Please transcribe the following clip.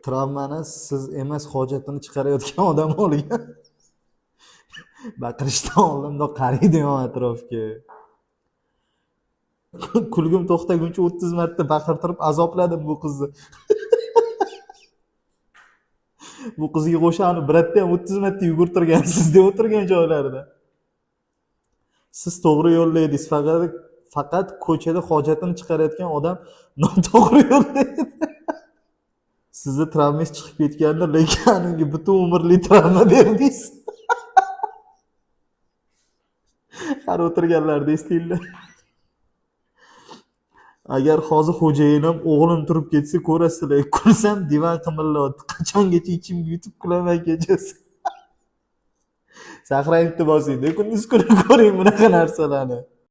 Travmani siz emas, hojatini chiqarayotgan odam olgan. Baqirishdan oldin bundoq qaraydi yon atrofga. Kulgim to'xtaguncha 30 marta baqirtirib azobladim bu qizni. Bu qizga qo'shani bratda ham 30 marta yugurtirgansiz deb o'tirgan joylarida. Siz to'g'ri yo'lda edingiz, faqat ko'chada hojatini chiqarayotgan odam noto'g'ri yo'lda edi. Sizni travmangiz chiqib ketgandir, lekin unga butun umrlik travma berdingiz. Har o'tirganlarida eslanglar. Agar hozir xo'jayinim o'g'lim turib ketsa ko'rasizlar, kulsam divan qimirlayapti. Qachongacha ichimga yutib kulaman kechasi. Sahraymni bosingda, kunduz kuni ko'ring bunaqa narsalarni.